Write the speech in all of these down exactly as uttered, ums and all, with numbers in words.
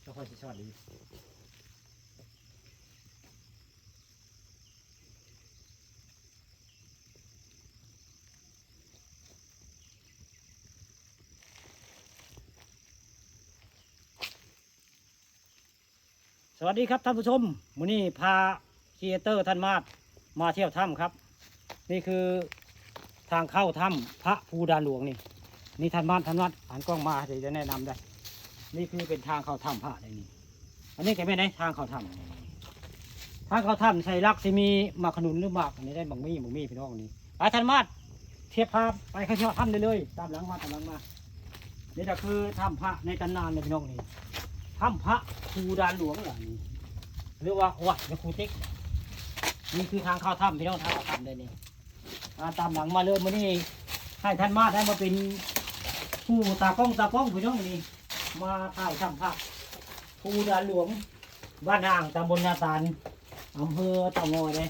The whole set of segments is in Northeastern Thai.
แล้วค่อยสิสวัสดี สวัสดีครับท่านผู้ชม มื้อนี้พาครีเอเตอร์ท่านมาดมาเที่ยวถ้ำครับ นี่คือทางเข้าถ้ำพระภูดานหลวงนี่ นี่ท่านมาด ท่านมาดหันกล้องมา เดี๋ยวจะแนะนำได้ นี่คือเป็นทางเข้าถ้ำพระได้นี่ อันนี้ก็แม่นได้ทางเข้าถ้ำ ทางเข้าถ้ำใส่ลักสิมีหมากขนุนหรือหมากอันนี้ได้ บักมี่ บักมี่พี่น้องนี่ ไปท่านมาด เทียบพาไปเข้าเที่ยวถ้ำได้เลย ตามหลังมา ตามหลังมา นี่ก็คือถ้ำพระในตำนานเลยพี่น้องนี่ ถ้ำพระภูดานหลวงเหรอนี่ หรือว่าวัดพระครูติ๊ก นี่คือทางเข้าถ้ำพี่น้อง ทางเข้าถ้ำเลยนี่ อ่า ตามหลังมาเลย มื้อนี้ให้ท่านมาดได้มาเป็นผู้ตากล้อง ตากล้องพี่น้องนี่ มาถ่ายถ้ำพระภูดานหลวง บ้านอ่าง ตำบลนาตาล อำเภอเต่างอยเลย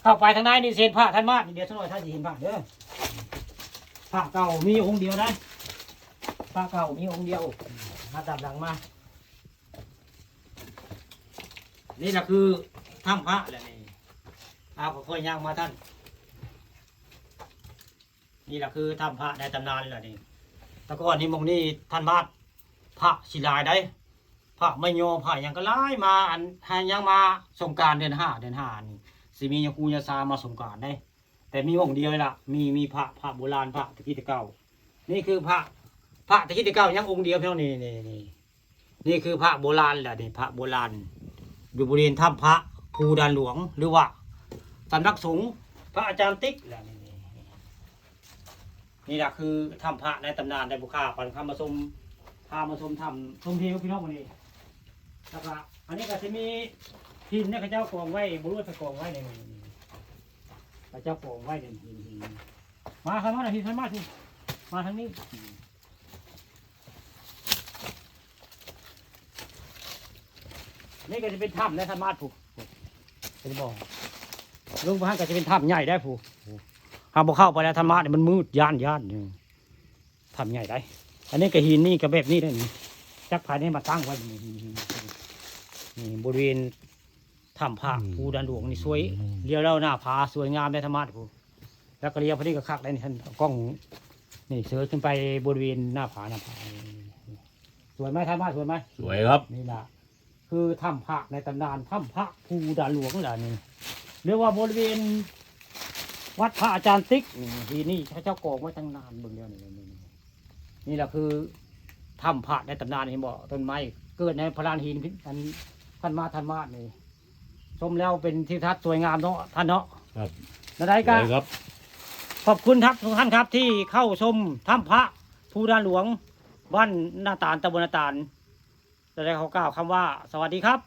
เข้าไปทางในนี่สิเห็นพระท่านมาด เดี๋ยวสักหน่อยท่านสิเห็นพระเด้อ พระเก่ามีองค์เดียวนะ พระเก่ามีองค์เดียว มาตามหลังมา นี่แหละคือถ้ำพระแหละนี่ เอาค่อยๆย่างมาท่าน นี่แหละคือถ้ำพระในตำนานแหละนี่ แต่ก่อนนี่หม่องนี่ท่านมาด พระสิหลายได้ พระไม่ยอพระหยังก็หลายมา อันหายังมาสงกรานต์เดือนห้า เดือนห้านี่ สิมียาคูยาซามาสงกรานต์ได้ แต่มีองค์เดียวนี่ล่ะ มี มีพระ พระโบราณ พระตะกี้แต่เก่า นี่คือพระ พระตะกี้แต่เก่ายังองค์เดียวพี่น้อง นี่ นี่ นี่ นี่คือพระโบราณแหละนี่ พระโบราณ อยู่บริเวณถ้ำพระภูดานหลวง หรือว่าสำนักสงฆ์พระอาจารย์ติ๊กแหละนี่ นี่ นี่แหละคือถ้ำพระในตำนาน ได้บุคคาปันคำมาชม พามาชมถ้ำ ชมวิวพี่น้องวันนี้ แล้วก็อันนี้ก็จะมีหินเนี่ยเขาเจ้ากองไว้ บ่รู้ว่าจะกองไว้ในนี้ เขาเจ้ากองไว้ในหิน หิน มาครับ มาทางนี้ ท่านมาสิ มาทางนี้ นี่ก็จะเป็นถ้ำนะ ท่านมาดผู้ เป็นบ่อ ลงไปหั่นก็จะเป็นถ้ำใหญ่ได้ผู้ หากบ่เข้าไปแล้ว ท่านมาดเนี่ยมันมืด ย้าน ย้าน นี่ ถ้ำใหญ่ได้ อันนี้ก็หินนี่ก็แบบนี้ได้นี่ จักไผนี่มาตั้งไว้นี่ นี่ นี่ นี่ บริเวณถ้ำพระ อืม ภูดานหลวงนี่สวย อืม เลี้ยวแล้วหน้าผาสวยงามได้ ท่านมาดผู้ แล้วก็เลี้ยวพอดีก็คักได้นี่ ท่านกล้อง นี่เสิร์ชขึ้นไปบริเวณหน้าผา หน้าผา สวยไหม ท่านมาด สวยไหม สวยครับ นี่ล่ะ คือถ้ำพระในตำนาน ถ้ำพระภูดานหลวงแหละนี่ เรียกว่าบริเวณวัดพระอาจารย์ติ๊ก นี่ ที่นี่เขาเจ้ากองไว้ตั้งนาน เบิ่งแล้วนี่ นี่ นี่ นี่แหละคือถ้ำพระในตำนาน เห็นบ่ ต้นไม้เกิดในพลานหิน อันท่านมาด ท่านมาดนี่ ชมแล้วเป็นทิวทัศน์สวยงามเนาะ ท่านเนาะ ครับ แล้วใดก็ สวยครับ ขอบคุณครับทุกท่านครับ ที่เข้าชมถ้ำพระภูดานหลวง บ้านนาตาล ตำบลนาตาล แล้วใดขอกล่าวคำว่า สวัสดีครับ